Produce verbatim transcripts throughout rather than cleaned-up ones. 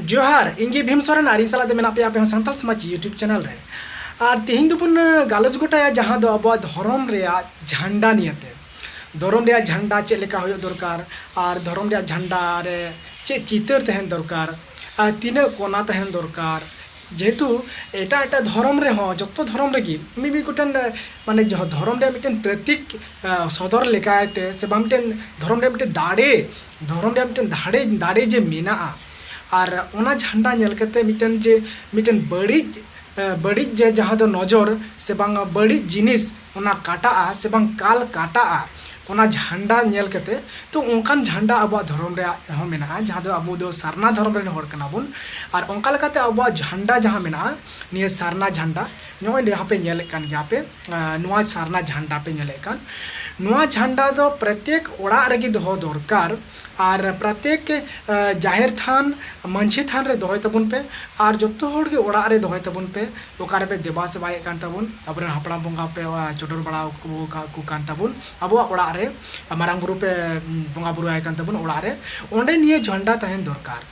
ᱡᱚᱦᱟᱨ, ᱤᱧ ᱜᱮ ᱵᱷᱤᱢ ᱥᱚᱨᱮᱱ ᱟᱨ ᱤᱧ ᱥᱟᱞᱟᱜ ᱛᱮ ᱢᱮᱱᱟᱜ ᱯᱮᱭᱟ ᱟᱯᱮ ᱦᱚᱸ ᱥᱟᱱᱛᱟᱲ ᱥᱚᱢᱟᱡᱽ YouTube ᱪᱮᱱᱮᱞ ᱨᱮ᱾ ᱟᱨ ᱛᱮᱦᱮᱧ ᱫᱚᱵᱚᱱ ᱜᱟᱞᱚᱪ ᱜᱚᱴᱟᱭᱟ ᱡᱟᱦᱟᱸ ᱫᱚ ᱟᱵᱚᱣᱟᱜ ᱫᱷᱚᱨᱚᱢ ᱨᱮᱭᱟᱜ ᱡᱷᱟᱱᱰᱟ ᱱᱤᱭᱟᱹᱛᱮ᱾ ᱫᱷᱚᱨᱚᱢ ᱨᱮᱭᱟᱜ ᱡᱷᱟᱱᱰᱟ ᱪᱮᱫ ᱞᱮᱠᱟ ᱦᱩᱭᱩᱜ ᱫᱚᱨᱠᱟᱨ, ᱟᱨ ᱫᱷᱚᱨᱚᱢ ᱨᱮᱭᱟᱜ ᱡᱷᱟᱱᱰᱟ ᱨᱮ ᱪᱮᱫ ᱪᱤᱛᱟᱹᱨ ᱛᱟᱦᱮᱱ ᱫᱚᱨᱠᱟᱨ, ᱟᱨ ᱛᱤᱱᱟᱹᱜ ᱠᱚᱱᱟ ᱛᱟᱦᱮᱱ ᱫᱚᱨᱠᱟᱨ᱾ ᱡᱮᱦᱮᱛᱩ ᱮᱴᱟᱜ ᱮᱴᱟᱜ ᱫᱷᱚᱨᱚᱢ ᱨᱮᱦᱚᱸ, ᱡᱚᱛᱚ ᱫᱷᱚᱨᱚᱢ ᱨᱮᱜᱮ ᱢᱤᱢᱤᱫ ᱜᱚᱴᱮᱱ, ᱢᱟᱱᱮ, ᱡᱚ-, ᱫᱷᱚᱨᱚᱢ ᱨᱮᱭᱟᱜ ᱢᱤᱫᱴᱮᱱ ᱯᱨᱚᱛᱤᱠ, ᱟ, ᱥᱚᱫᱚᱨ ᱞᱮᱠᱟᱛᱮ, ᱥᱮ ᱵᱟᱝ, ᱢᱤᱫᱴᱮᱱ ᱫᱷᱚᱨᱚᱢ ᱨᱮᱭᱟᱜ ᱢᱤᱫᱴᱮᱱ ᱫᱟᱲᱮ, ᱫᱷᱚᱨᱚᱢ ᱨᱮᱭᱟᱜ ᱢᱤᱫᱴᱮᱱ ᱫᱟᱲᱮ, ᱫᱟᱲᱮ ᱡᱮ ᱢᱮᱱᱟᱜᱼᱟ, ᱟᱨ ᱚᱱᱟ ᱡᱷᱟᱱᱰᱟ ᱧᱮᱞ ᱠᱟᱛᱮ ᱢᱤᱫᱴᱮᱱ ᱡᱮ, ᱢᱤᱫᱴᱮᱱ ᱵᱟᱹᱲᱤᱡ, ᱟ, ᱵᱟᱹᱲᱤᱡ ᱡᱮ ᱡᱟᱦᱟᱸ ᱫᱚ ᱱᱚᱡᱚᱨ ᱥᱮ ᱵᱟᱝ ᱵᱟᱹᱲᱤᱡ ᱡᱤᱱᱤᱥ ᱚᱱᱟ ᱠᱟᱴᱟᱜᱼᱟ ᱥᱮ ᱵᱟᱝ ᱠᱟᱞ ᱠᱟᱴᱟᱜᱼᱟ, ᱚᱱᱟ ᱡᱷᱟᱱᱰᱟ ᱧᱮᱞ ᱠᱟᱛᱮ᱾ ᱛᱚ, ᱚᱱᱠᱟᱱ ᱡᱷᱟᱱᱰᱟ ᱟᱵᱚᱣᱟᱜ ᱫᱷᱚᱨᱚᱢ ᱨᱮᱭᱟᱜ ᱦᱚᱸ ᱢᱮᱱᱟᱜᱼᱟ, ᱡᱟᱦᱟᱸ ᱫᱚ ᱟᱵᱚ ᱫᱚ ᱥᱟᱨᱱᱟ ᱫᱷᱚᱨᱚᱢ ᱨᱮᱱ ᱦᱚᱲ ᱠᱟᱱᱟ ᱵᱚᱱ᱾ ᱟᱨ ᱚᱱᱠᱟ ᱞᱮᱠᱟᱛᱮ ᱟᱵᱚᱣᱟᱜ ᱡᱷᱟᱱᱰᱟ ᱡᱟᱦᱟᱸ ᱢᱮᱱᱟᱜᱼᱟ, ᱱᱤᱭᱟᱹ ᱥᱟᱨᱱᱟ ᱡᱷᱟᱱᱰᱟ, ᱱᱚᱜᱼᱚᱭ ᱱᱚᱰᱮ ᱦᱟᱸᱜ ᱯᱮ ᱧᱮᱞᱮᱫ ᱠᱟᱱ ᱜᱮᱭᱟ ᱯᱮ, ᱟ, ᱱᱚᱣᱟ ᱥᱟᱨᱱᱟ ᱡᱷᱟᱱᱰᱟ ᱯᱮ ᱧᱮᱞᱮᱫ ᱠᱟᱱ, ᱱᱚᱣᱟ ᱡᱷᱟᱱᱰᱟ ᱫᱚ ᱯᱨᱚᱛᱮᱠ ᱚᱲᱟᱜ ᱨᱮᱜᱮ ᱫᱚᱦᱚ ᱫᱚᱨᱠᱟᱨ᱾ ᱟᱨ ᱯᱨᱚᱛᱮᱠ, ᱟ, ᱡᱟᱦᱮᱨ ᱛᱷᱟᱱ, ᱢᱟᱹᱡᱷᱤ ᱛᱷᱟᱱ ᱨᱮ ᱫᱚᱦᱚᱭ ᱛᱟᱵᱚᱱ ᱯᱮ, ᱟᱨ ᱡᱚᱛᱚ ᱦᱚᱲ ᱜᱮ ᱚᱲᱟᱜ ᱨᱮ ᱫᱚᱦᱚᱭ ᱛᱟᱵᱚᱱ ᱯᱮ᱾ ᱚᱠᱟ ᱨᱮᱯᱮ ᱫᱮᱵᱟ ᱥᱮᱵᱟᱭᱮᱫ ᱠᱟᱱ ᱛᱟᱵᱚᱱ, ᱟᱵᱚᱨᱮᱱ ᱦᱟᱯᱲᱟᱢ ᱵᱚᱸᱜᱟ ᱯᱮ, ᱟ, ᱪᱚᱰᱚᱨ ᱵᱟᱲᱟ ᱟᱠᱚ ᱠᱟ-, ᱠᱚ ᱠᱟᱱ ᱛᱟᱵᱚᱱ, ᱟᱵᱚᱣᱟᱜ ᱚᱲᱟᱜ ᱨᱮ, ᱟ, ᱢᱟᱨᱟᱝ ᱵᱩᱨᱩ ᱯᱮ, ᱩᱢ, ᱵᱚᱸᱜᱟ ᱵᱩᱨᱩ ᱟᱭ ᱠᱟᱱ ᱛᱟᱵᱚᱱ ᱚᱲᱟᱜ ᱨᱮ, ᱚᱸᱰᱮ ᱱᱤᱭᱟᱹ ᱡᱷᱟᱱᱰᱟ ᱛᱟᱦᱮᱱ ᱫᱚᱨᱠᱟᱨ᱾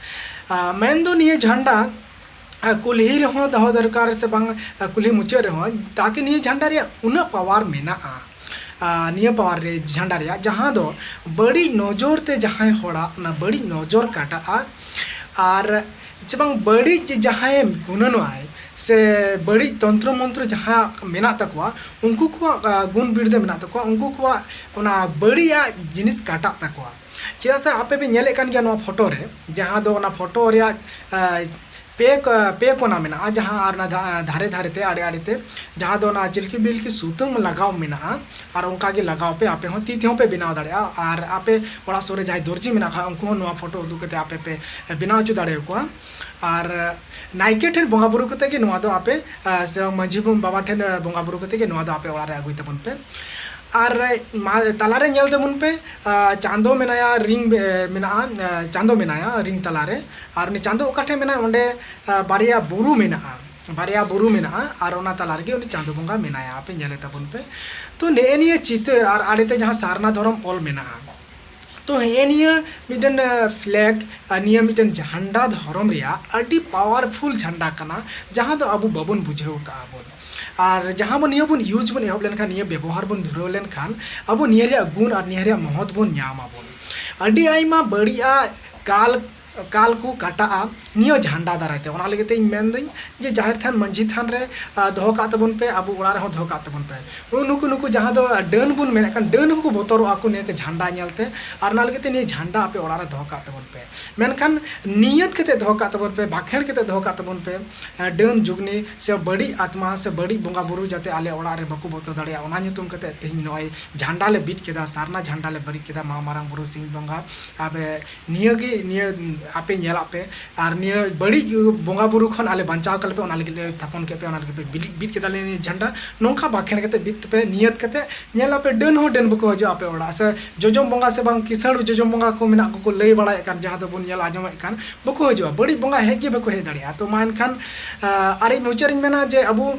ᱟ, ᱢᱮᱱᱫᱚ ᱱᱤᱭᱟᱹ ᱡᱷᱟᱱᱰᱟ, ᱟ, ᱠᱩᱞᱦᱤ ᱨᱮᱦᱚᱸ ᱫᱚᱦᱚ ᱫᱚᱨᱠᱟᱨ ᱥᱮ ᱵᱟᱝ, ᱟ, ᱠᱩᱞᱦᱤ ᱢᱩᱪᱟᱹᱫ ᱨᱮᱦᱚᱸ, ᱛᱟᱠᱤ ᱱᱤᱭᱟᱹ ᱡᱷᱟᱱᱰᱟ ᱨᱮᱭᱟᱜ ᱩᱱᱟᱹᱜ ᱯᱟᱣᱟᱨ ᱢᱮᱱᱟᱜᱼᱟ᱾ ᱟ, ᱱᱤᱭᱟᱹ ᱯᱟᱣᱟᱨ ᱨᱮ, ᱡᱷᱟᱱᱰᱟ ᱨᱮᱭᱟᱜ, ᱡᱟᱦᱟᱸ ᱫᱚ ᱵᱟᱹᱲᱤᱡ ᱱᱚᱡᱚᱨ ᱛᱮ ᱡᱟᱦᱟᱸᱭ ᱦᱚᱲᱟᱜ ᱚᱱᱟ ᱵᱟᱹᱲᱤᱡ ᱱᱚᱡᱚᱨ ᱠᱟᱴᱟᱜᱼᱟ, ᱟᱨ ᱪᱮ ᱵᱟᱝ ᱵᱟᱹᱲᱤᱡ ᱡᱟᱦᱟᱸᱭᱮ ᱜᱩᱱᱟᱹᱱᱚᱜᱼᱟᱭ ᱥᱮ ᱵᱟᱹᱲᱤᱡ ᱛᱚᱱᱛᱨᱚ ᱢᱚᱱᱛᱨᱚ ᱡᱟᱦᱟᱸ ᱢᱮᱱᱟᱜ ᱛᱟᱠᱚᱣᱟ, ᱩᱱᱠᱩ ᱠᱚᱣᱟᱜ, ᱟ, ᱜᱩᱱ ᱵᱤᱨᱫᱟᱹ ᱢᱮᱱᱟᱜ ᱛᱟᱠᱚᱣᱟ, ᱩᱱᱠᱩ ᱠᱚᱣᱟᱜ ᱚᱱᱟ ᱵᱟᱹᱲᱤᱡᱟᱜ ᱡᱤᱱᱤᱥ ᱠᱟᱴᱟᱜ ᱛᱟᱠᱚᱣᱟ᱾ ᱪᱮᱫᱟᱜ ᱥᱮ ᱟᱯᱮ ᱯᱮ ᱧᱮᱞᱮᱫ ᱠᱟᱱ ᱜᱮᱭᱟ ᱱᱚᱣᱟ ᱯᱷᱳᱴᱳ ᱨᱮ, ᱡᱟᱦᱟᱸ ᱫᱚ ᱚᱱᱟ ᱯᱷᱳᱴᱳ ᱨᱮᱭᱟᱜ, ᱟ, ᱯᱮ ᱠᱚ-, ᱯᱮ ᱠᱚᱱᱟ ᱢᱮᱱᱟᱜᱼᱟ, ᱡᱟᱦᱟᱸ ᱟᱨ ᱚᱱᱟ ᱫᱷᱟ-, ᱫᱷᱟᱨᱮ ᱫᱷᱟᱨᱮ ᱛᱮ, ᱟᱲᱮ ᱟᱲᱮ ᱛᱮ, ᱡᱟᱦᱟᱸ ᱫᱚ ᱚᱱᱟ ᱪᱤᱞᱠᱤ ᱵᱤᱞᱠᱤ ᱥᱩᱛᱟᱹᱢ ᱞᱟᱜᱟᱣ ᱢᱮᱱᱟᱜᱼᱟ᱾ ᱟᱨ ᱚᱱᱠᱟ ᱜᱮ ᱞᱟᱜᱟᱣ ᱯᱮ, ᱟᱯᱮ ᱦᱚᱸ ᱛᱤ ᱛᱮᱦᱚᱸ ᱯᱮ ᱵᱮᱱᱟᱣ ᱫᱟᱲᱮᱭᱟᱜᱼᱟ᱾ ᱟᱨ ᱟᱯᱮ ᱚᱲᱟᱜ ᱥᱩᱨ ᱨᱮ ᱡᱟᱦᱟᱸᱭ ᱫᱚᱨᱡᱤ ᱢᱮᱱᱟᱜ ᱠᱷᱟᱱ, ᱩᱱᱠᱩ ᱦᱚᱸ ᱱᱚᱣᱟ ᱯᱷᱳᱴᱳ ᱩᱫᱩᱜ ᱠᱟᱛᱮ ᱟᱯᱮ ᱯᱮ ᱵᱮᱱᱟᱣ ᱦᱚᱪᱚ ᱫᱟᱲᱮᱭᱟᱠᱚᱣᱟ᱾ ᱟᱨ ᱱᱟᱭᱠᱮ ᱴᱷᱮᱱ ᱵᱚᱸᱜᱟ ᱵᱩᱨᱩ ᱠᱟᱛᱮ ᱜᱮ ᱱᱚᱣᱟ ᱫᱚ ᱟᱯᱮ, ᱟ, ᱥᱮ ᱢᱟᱹᱡᱷᱤ ᱵᱟᱵᱟ ᱴᱷᱮᱱ, ᱟ, ᱵᱚᱸᱜᱟ ᱵᱩᱨᱩ ᱠᱟᱛᱮ ᱜᱮ ᱱᱚᱣᱟ ᱫᱚ ᱟᱯᱮ ᱚᱲᱟᱜ ᱨᱮ ᱟᱹᱜᱩᱭ ᱛᱟᱵᱚᱱ ᱯᱮ᱾ ᱟᱨ ᱢᱟ-, ᱛᱟᱞᱟᱨᱮ ᱧᱮᱞ ᱛᱟᱵᱚᱱ ᱯᱮ, ᱟ, ᱪᱟᱸᱫᱚ ᱢᱮᱱᱟᱭᱟ, ᱨᱤᱝ, ᱮ, ᱢᱮᱱᱟᱜᱼᱟ, ᱟ, ᱪᱟᱸᱫᱚ ᱢᱮᱱᱟᱭᱟ ᱨᱤᱝ ᱛᱟᱞᱟᱨᱮ᱾ ᱟᱨ ᱩᱱᱤ ᱪᱟᱸᱫᱚ ᱚᱠᱟ ᱴᱷᱮᱱ ᱢᱮᱱᱟᱭᱟ, ᱚᱸᱰᱮ, ᱟ, ᱵᱟᱨᱭᱟ ᱵᱩᱨᱩ ᱢᱮᱱᱟᱜᱼᱟ, ᱵᱟᱨᱭᱟ ᱵᱩᱨᱩ ᱢᱮᱱᱟᱜᱼᱟ, ᱟᱨ ᱚᱱᱟ ᱛᱟᱞᱟ ᱨᱮᱜᱮ ᱩᱱᱤ ᱪᱟᱸᱫᱚ ᱵᱚᱸᱜᱟ ᱢᱮᱱᱟᱭᱟ, ᱟᱯᱮ ᱧᱮᱞᱮ ᱛᱟᱵᱚᱱ ᱯᱮ᱾ ᱛᱚ, ᱱᱮᱜᱼᱮ ᱱᱤᱭᱟᱹ ᱪᱤᱛᱟᱹᱨ ᱟᱨ ᱟᱲᱮᱛᱮ ᱡᱟᱦᱟᱸ ᱥᱟᱨᱱᱟ ᱫᱷᱚᱨᱚᱢ ᱚᱞ ᱢᱮᱱᱟᱜᱼᱟ, ᱛᱚ ᱦᱮᱸ, ᱱᱤᱭᱟᱹ ᱢᱤᱫᱴᱮᱱ ᱯᱷᱞᱮᱜ ᱟᱨ ᱱᱤᱭᱟᱹ ᱢᱤᱫᱴᱮᱱ ᱡᱷᱟᱱᱰᱟ ᱫᱷᱚᱨᱚᱢ ᱨᱮᱭᱟᱜ ᱟᱹᱰᱤ ᱯᱟᱣᱟᱨᱯᱷᱩᱞ ᱡᱷᱟᱱᱰᱟ ᱠᱟᱱᱟ, ᱡᱟᱦᱟᱸ ᱫᱚ ᱟᱵᱚ ᱵᱟᱵᱚᱱ ᱵᱩᱡᱷᱟᱹᱣ ᱠᱟᱜᱼᱟ ᱵᱚᱱ᱾ ᱟᱨ ᱡᱟᱦᱟᱸ ᱵᱚᱱ ᱱᱤᱭᱟᱹ ᱵᱚᱱ ᱤᱭᱩᱡᱽ ᱵᱚᱱ ᱮᱦᱚᱵ ᱞᱮᱱᱠᱷᱟᱱ, ᱱᱤᱭᱟᱹ ᱵᱮᱵᱚᱦᱟᱨ ᱵᱚᱱ ᱫᱷᱩᱨᱟᱹᱣ ᱞᱮᱱᱠᱷᱟᱱ, ᱟᱵᱚ ᱱᱤᱭᱟᱹ ᱨᱮᱭᱟᱜ ᱜᱩᱱ ᱟᱨ ᱱᱤᱭᱟᱹ ᱨᱮᱭᱟᱜ ᱢᱚᱦᱚᱛ ᱵᱚᱱ ᱧᱟᱢ ᱟᱵᱚᱱ᱾ ᱟᱹᱰᱤ ᱟᱭᱢᱟ ᱵᱟᱹᱲᱤᱡᱟᱜ ᱠᱟᱞ ᱠᱟᱞ ᱠᱚ ᱠᱟᱴᱟᱜᱼᱟ ᱱᱤᱭᱟᱹ ᱡᱷᱟᱱᱰᱟ ᱫᱟᱨᱟᱭ ᱛᱮ᱾ ᱚᱱᱟ ᱞᱟᱹᱜᱤᱫ ᱛᱮ ᱤᱧ ᱢᱮᱱᱫᱟᱹᱧ ᱡᱮ ᱡᱟᱦᱮᱨ ᱛᱷᱟᱱ ᱢᱟᱹᱡᱷᱤ ᱛᱷᱟᱱ ᱨᱮ ᱟᱨ ᱫᱚᱦᱚ ᱠᱟᱜ ᱛᱟᱵᱚᱱ ᱯᱮ, ᱟᱵᱚ ᱚᱲᱟᱜ ᱨᱮᱦᱚᱸ ᱫᱚᱦᱚ ᱠᱟᱜ ᱛᱟᱵᱚᱱ ᱯᱮ᱾ ᱱᱩᱠᱩ ᱱᱩᱠᱩ ᱡᱟᱦᱟᱸ ᱫᱚ ᱰᱟᱹᱱ ᱵᱚᱱ ᱢᱮᱱᱮᱫ ᱠᱟᱱ, ᱰᱟᱹᱱ ᱦᱚᱸᱠᱚ ᱵᱚᱛᱚᱨᱚᱜᱼᱟ ᱠᱚ ᱱᱤᱭᱟᱹ ᱠᱚ ᱡᱷᱟᱱᱰᱟ ᱧᱮᱞ ᱛᱮ᱾ ᱟᱨ ᱚᱱᱟ ᱞᱟᱹᱜᱤᱫ ᱛᱮ ᱱᱤᱭᱟᱹ ᱡᱷᱟᱱᱰᱟ ᱟᱯᱮ ᱚᱲᱟᱜ ᱨᱮ ᱫᱚᱦᱚ ᱠᱟᱜ ᱛᱟᱵᱚᱱ ᱯᱮ᱾ ᱢᱮᱱᱠᱷᱟᱱ ᱱᱤᱭᱟᱹᱛ ᱠᱟᱛᱮ ᱫᱚᱦᱚ ᱠᱟᱜ ᱛᱟᱵᱚᱱ ᱯᱮ, ᱵᱟᱠᱷᱮᱲ ᱠᱟᱛᱮ ᱫᱚᱦᱚ ᱠᱟᱜ ᱛᱟᱵᱚᱱ ᱯᱮ, ᱰᱟᱹᱱ ᱡᱩᱜᱽᱱᱤ ᱥᱮ ᱵᱟᱹᱲᱤᱡ ᱟᱛᱢᱟ ᱥᱮ ᱵᱟᱹᱲᱤᱡ ᱵᱚᱸᱜᱟ ᱵᱩᱨᱩ ᱡᱟᱛᱮ ᱟᱞᱮ ᱚᱲᱟᱜ ᱨᱮ ᱵᱟᱠᱚ ᱵᱚᱛᱚᱨ ᱫᱟᱲᱮᱭᱟᱜᱼᱟ᱾ ᱚᱱᱟ ᱧᱩᱛᱩᱢ ᱠᱟᱛᱮ ᱛᱮᱦᱮᱧ ᱱᱚᱜᱼᱚᱭ ᱡᱷᱟᱱᱰᱟ ᱞᱮ ᱵᱤᱫ ᱠᱮᱫᱟ, ᱥᱟᱨᱱᱟ ᱡᱷᱟᱱᱰᱟ ᱞᱮ ᱵᱤᱫ ᱠᱮᱫᱟ, ᱢᱟ ᱢᱟᱨᱟᱝ ᱵᱩᱨᱩ ᱥᱤᱧ ᱵᱚᱸᱜᱟ ᱟᱯᱮ ᱱᱤᱭᱟᱹ ᱜᱮ, ᱱᱤᱭᱟᱹ ᱟᱯᱮ ᱧᱮᱞᱟᱜ ᱯᱮ᱾ ᱟᱨ ᱱᱤᱭᱟᱹ ᱵᱟᱹᱲᱤᱡ ᱵᱚᱸᱜᱟ ᱵᱩᱨᱩ ᱠᱷᱚᱱ ᱟᱞᱮ ᱵᱟᱧᱪᱟᱣ ᱠᱟᱞᱮ ᱯᱮ, ᱚᱱᱟ ᱞᱟᱹᱜᱤᱫ ᱞᱮ ᱛᱷᱟᱯᱚᱱ ᱠᱮᱫ ᱯᱮ, ᱚᱱᱟ ᱞᱟᱹᱜᱤᱫ ᱯᱮ ᱵᱤᱞᱤ-, ᱵᱤᱫ ᱠᱮᱫᱟ ᱞᱮ ᱱᱤᱭᱟᱹ ᱡᱷᱟᱱᱰᱟ᱾ ᱱᱚᱝᱠᱟ ᱵᱟᱠᱷᱮᱲ ᱠᱟᱛᱮ ᱵᱤᱫ ᱛᱟᱯᱮ, ᱱᱤᱭᱟᱹᱛ ᱠᱟᱛᱮ ᱧᱮᱞ ᱟᱯᱮ, ᱰᱟᱹᱱ ᱦᱚᱸ ᱰᱟᱹᱱ ᱵᱟᱠᱚ ᱦᱤᱡᱩᱜᱼᱟ ᱟᱯᱮ ᱚᱲᱟᱜ, ᱥᱮ ᱡᱚᱡᱚᱢ ᱵᱚᱸᱜᱟ ᱥᱮ ᱵᱟᱝ ᱠᱤᱥᱟᱹᱬ ᱡᱚᱡᱚᱢ ᱵᱚᱸᱜᱟ ᱠᱚ ᱢᱮᱱᱟᱜ ᱠᱚᱠᱚ ᱞᱟᱹᱭ ᱵᱟᱲᱟᱭᱮᱫ ᱠᱟᱱ, ᱡᱟᱦᱟᱸ ᱫᱚᱵᱚᱱ ᱧᱮᱞ ᱟᱸᱡᱚᱢᱮᱫ ᱠᱟᱱ, ᱵᱟᱠᱚ ᱦᱤᱡᱩᱜᱼᱟ᱾ ᱵᱟᱹᱲᱤᱡ ᱵᱚᱸᱜᱟ ᱦᱮᱡ ᱜᱮ ᱵᱟᱠᱚ ᱦᱮᱡ ᱫᱟᱲᱮᱭᱟᱜᱼᱟ᱾ ᱛᱚ ᱢᱟ ᱮᱱᱠᱷᱟᱱ, ᱟᱨ ᱤᱧ ᱢᱩᱪᱟᱹᱫ ᱨᱤᱧ ᱢᱮᱱᱟ ᱡᱮ ᱟᱵᱚ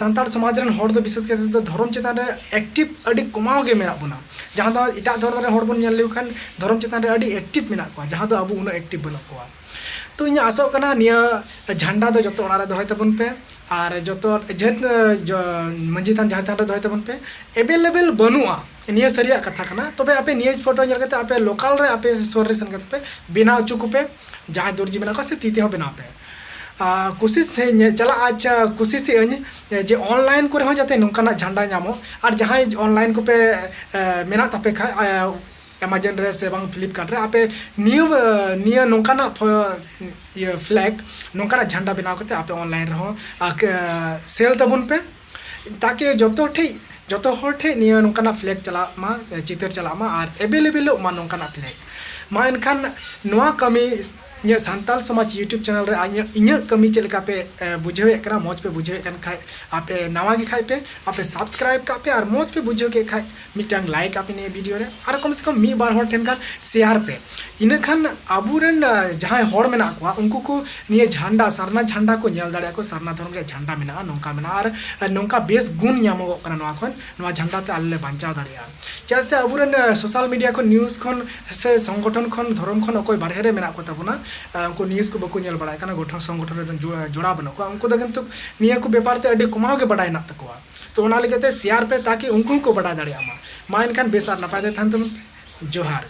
ᱥᱟᱱᱛᱟᱲ ᱥᱚᱢᱟᱡᱽ ᱨᱮᱱ ᱦᱚᱲ ᱫᱚ ᱵᱤᱥᱮᱥ ᱠᱟᱛᱮ ᱫᱚ ᱫᱷᱚᱨᱚᱢ ᱪᱮᱛᱟᱱ ᱨᱮ ᱮᱠᱴᱤᱵᱷ ᱟᱹᱰᱤ ᱠᱚᱢᱟᱣ ᱜᱮ ᱢᱮᱱᱟᱜ ᱵᱚᱱᱟ᱾ ᱡᱟᱦᱟᱸ ᱫᱚ ᱮᱴᱟᱜ ᱫᱷᱚᱨᱚᱢ ᱨᱮ ᱦᱚᱲ ᱵᱚᱱ ᱧᱮᱞ ᱞᱮᱠᱚ ᱠᱷᱟᱱ ᱫᱷᱚᱨᱚᱢ ᱪᱮᱛᱟᱱ ᱨᱮ ᱟᱹᱰᱤ ᱮᱠᱴᱤᱵᱷ ᱢᱮᱱᱟᱜ ᱠᱚᱣᱟ, ᱡᱟᱦᱟᱸ ᱫᱚ ᱟᱵᱚ ᱩᱱᱟᱹᱜ ᱮᱠᱴᱤᱵᱷ ᱵᱟᱹᱱᱩᱜ ᱠᱚᱣᱟ᱾ ᱛᱚ ᱤᱧᱟᱹᱜ ᱟᱥᱚᱜ ᱠᱟᱱᱟ ᱱᱤᱭᱟᱹ ᱡᱷᱟᱱᱰᱟ ᱫᱚ ᱡᱚᱛᱚ ᱚᱲᱟᱜ ᱨᱮ ᱫᱚᱦᱚᱭ ᱛᱟᱵᱚᱱ ᱯᱮ, ᱟᱨ ᱡᱚᱛᱚ ᱡᱟᱹᱛ, ᱡᱚ-, ᱢᱟᱹᱡᱷᱤ ᱛᱷᱟᱱ, ᱡᱟᱦᱮᱨ ᱛᱷᱟᱱ ᱨᱮ ᱫᱚᱦᱚᱭ ᱛᱟᱵᱚᱱ ᱯᱮ᱾ ᱮᱵᱮᱞᱮᱵᱮᱞ ᱵᱟᱹᱱᱩᱜᱼᱟ, ᱱᱤᱭᱟᱹ ᱥᱟᱹᱨᱤᱭᱟᱜ ᱠᱟᱛᱷᱟ ᱠᱟᱱᱟ᱾ ᱛᱚᱵᱮ ᱟᱯᱮ ᱱᱤᱭᱟᱹ ᱯᱷᱳᱴᱳ ᱧᱮᱞ ᱠᱟᱛᱮ ᱟᱯᱮ ᱞᱳᱠᱟᱞ ᱨᱮ ᱟᱯᱮ ᱥᱩᱨ ᱨᱮ ᱥᱮᱱ ᱠᱟᱛᱮ ᱯᱮ ᱵᱮᱱᱟᱣ ᱦᱚᱪᱚ ᱠᱚᱯᱮ, ᱡᱟᱦᱟᱸᱭ ᱫᱚᱨᱡᱤ ᱢᱮᱱᱟᱜ ᱠᱚᱣᱟ ᱥᱮ ᱛᱤ ᱛᱮᱦᱚᱸ ᱵᱮᱱᱟᱣ ᱯᱮ᱾ ᱟᱨ ᱠᱩᱥᱤᱥ ᱤᱧ ᱪᱟᱞᱟᱜᱼᱟ, ᱟᱪᱪᱷᱟ, ᱠᱩᱥᱤᱥ ᱟᱹᱧ ᱡᱮ ᱚᱱᱞᱟᱭᱤᱱ ᱠᱚᱨᱮ ᱦᱚᱸ ᱡᱟᱛᱮ ᱱᱚᱝᱠᱟᱱᱟᱜ ᱡᱷᱟᱱᱰᱟ ᱧᱟᱢᱚᱜ᱾ ᱟᱨ ᱡᱟᱦᱟᱸᱭ ᱚᱱᱞᱟᱭᱤᱱ ᱠᱚᱯᱮ, ᱮ, ᱢᱮᱱᱟᱜ ᱛᱟᱯᱮ ᱠᱷᱟᱡ, ᱮ, ᱮᱢᱟᱡᱚᱱ ᱨᱮ ᱥᱮ ᱵᱟᱝ ᱯᱷᱞᱤᱯᱠᱟᱨᱴ ᱨᱮ, ᱟᱯᱮ ᱱᱤᱭᱟᱹ, ᱮ, ᱱᱤᱭᱟᱹ ᱱᱚᱝᱠᱟᱱᱟᱜ ᱯᱷᱚ-, ᱤᱭᱟᱹ ᱯᱷᱞᱮᱜ, ᱱᱚᱝᱠᱟᱱᱟᱜ ᱡᱷᱟᱱᱰᱟ ᱵᱮᱱᱟᱣ ᱠᱟᱛᱮ ᱟᱯᱮ ᱚᱱᱞᱟᱭᱤᱱ ᱨᱮᱦᱚᱸ, ᱟ, ᱠᱮ-, ᱥᱮᱞ ᱛᱟᱵᱚᱱ ᱯᱮ, ᱛᱟᱠᱤ ᱡᱚᱛᱚ ᱴᱷᱮᱡ, ᱡᱚᱛᱚ ᱦᱚᱲ ᱴᱷᱮᱡ ᱱᱤᱭᱟᱹ ᱱᱚᱝᱠᱟᱱᱟᱜ ᱯᱷᱞᱮᱜ ᱪᱟᱞᱟᱜ ᱢᱟ, ᱪᱤᱛᱟᱹᱨ ᱪᱟᱞᱟᱜ ᱢᱟ ᱟᱨ ᱮᱵᱮᱞᱮᱵᱮᱞᱚᱜ ᱢᱟ ᱱᱚᱝᱠᱟᱱᱟᱜ ᱯᱷᱞᱮᱜ᱾ ᱢᱟ ᱮᱱᱠᱷᱟᱱ ᱱᱚᱣᱟ ᱠᱟᱹᱢᱤ ᱤᱧᱟᱹᱜ ᱥᱟᱱᱛᱟᱞ ᱥᱚᱢᱟᱡᱽ YouTube channel ᱨᱮ ᱤᱧᱟᱹᱜ, ᱤᱧᱟᱹᱜ ᱠᱟᱹᱢᱤ ᱪᱮᱫ ᱞᱮᱠᱟ ᱯᱮ ᱮ, ᱵᱩᱡᱷᱟᱹᱣᱮᱫ ᱠᱟᱱᱟ, ᱢᱚᱡᱽ ᱯᱮ ᱵᱩᱡᱷᱟᱹᱣᱮᱫ ᱠᱟᱱ ᱠᱷᱟᱡ ᱟᱯᱮ ᱱᱟᱣᱟ ᱜᱮ ᱠᱷᱟᱡ ᱯᱮ ᱟᱯᱮ subscribe ᱠᱟᱜ ᱯᱮ, ᱟᱨ ᱢᱚᱡᱽ ᱯᱮ ᱵᱩᱡᱷᱟᱹᱣ ᱠᱮᱫ ᱠᱷᱟᱡ ᱢᱤᱫᱴᱟᱝ like ᱟᱯᱮ ᱱᱤᱭᱟᱹ video ᱨᱮ, ᱟᱨ ᱠᱚᱢ ᱥᱮ ᱠᱚᱢ ᱢᱤᱫ ᱵᱟᱨ ᱦᱚᱲ ᱴᱷᱮᱱ ᱜᱟᱱ share ᱯᱮ᱾ ᱤᱱᱟᱹᱠᱷᱟᱱ ᱟᱵᱚᱨᱮᱱ ᱮ, ᱡᱟᱦᱟᱸᱭ ᱦᱚᱲ ᱢᱮᱱᱟᱜ ᱠᱚᱣᱟ ᱩᱱᱠᱩ ᱠᱚ ᱱᱤᱭᱟᱹ ᱡᱷᱟᱱᱰᱟ, ᱥᱟᱨᱱᱟ ᱡᱷᱟᱱᱰᱟ ᱠᱚ ᱧᱮᱞ ᱫᱟᱲᱮᱭᱟᱜᱼᱟ ᱠᱚ, ᱥᱟᱨᱱᱟ ᱫᱷᱚᱨᱚᱢ ᱨᱮᱭᱟᱜ ᱡᱷᱟᱱᱰᱟ ᱢᱮᱱᱟᱜᱼᱟ, ᱱᱚᱝᱠᱟ ᱢᱮᱱᱟᱜᱼᱟ, ᱟᱨ ᱮ, ᱱᱚᱝᱠᱟ ᱵᱮᱥ ᱜᱩᱱ ᱧᱟᱢᱚᱜᱚᱜ ᱠᱟᱱᱟ ᱱᱚᱣᱟ ᱠᱷᱚᱱ, ᱱᱚᱣᱟ ᱡᱷᱟᱱᱰᱟ ᱛᱮ ᱟᱞᱮ ᱞᱮ ᱵᱟᱧᱪᱟᱣ ᱫᱟᱲᱮᱭᱟᱜᱼᱟ᱾ ᱪᱮᱫᱟᱜ ᱥᱮ ᱟᱵᱚᱨᱮᱱ ᱮ, social media ᱠᱷᱚᱱ, news ᱠᱷᱚᱱ ᱥᱮ ᱥᱚᱝᱜᱚᱴᱷᱚᱱ ᱠᱷᱚᱱ, ᱫᱷᱚᱨᱚᱢ ᱠᱷᱚᱱ ᱚᱠᱚᱭ ᱵᱟᱨᱦᱮ ᱨᱮ ᱢᱮᱱᱟᱜ ᱠᱚ ᱛᱟᱵᱚᱱᱟ, ᱮ, ᱩᱱᱠᱩ news ᱠᱚ ᱵᱟᱠᱚ ᱧᱮᱞ ᱵᱟᱲᱟᱭ ᱠᱟᱱᱟ, ᱜᱚᱴᱷᱚᱱ ᱥᱚᱝᱜᱚᱴᱷᱚᱱ ᱨᱮ ᱡᱚ-, ᱡᱚᱲᱟᱣ ᱵᱟᱹᱱᱩᱜ ᱠᱚᱣᱟ, ᱩᱱᱠᱩ ᱫᱚ ᱠᱤᱱᱛᱩ ᱱᱤᱭᱟᱹ ᱠᱚ ᱵᱮᱯᱟᱨ ᱛᱮ ᱟᱹᱰᱤ ᱠᱚᱢᱟᱣ ᱜᱮ ᱵᱟᱰᱟᱭ ᱦᱮᱱᱟᱜ ᱛᱟᱠᱚᱣᱟ᱾ ᱛᱚ ᱚᱱᱟ ᱞᱟᱹᱜᱤᱫ ᱛᱮ share ᱯᱮ, ᱛᱟᱠᱤ ᱩᱱᱠᱩ ᱦᱚᱸᱠᱚ ᱵᱟᱰᱟᱭ ᱫᱟᱲᱮᱭᱟᱜ ᱢᱟ᱾ ᱢᱟ ᱮᱱᱠᱷᱟᱱ ᱵᱮᱥ ᱟᱨ ᱱᱟᱯᱟᱭ ᱛᱮ ᱛᱟᱦᱮᱱ ᱛᱟᱵᱚᱱ ᱯᱮ᱾ ᱡᱚᱦᱟᱨ᱾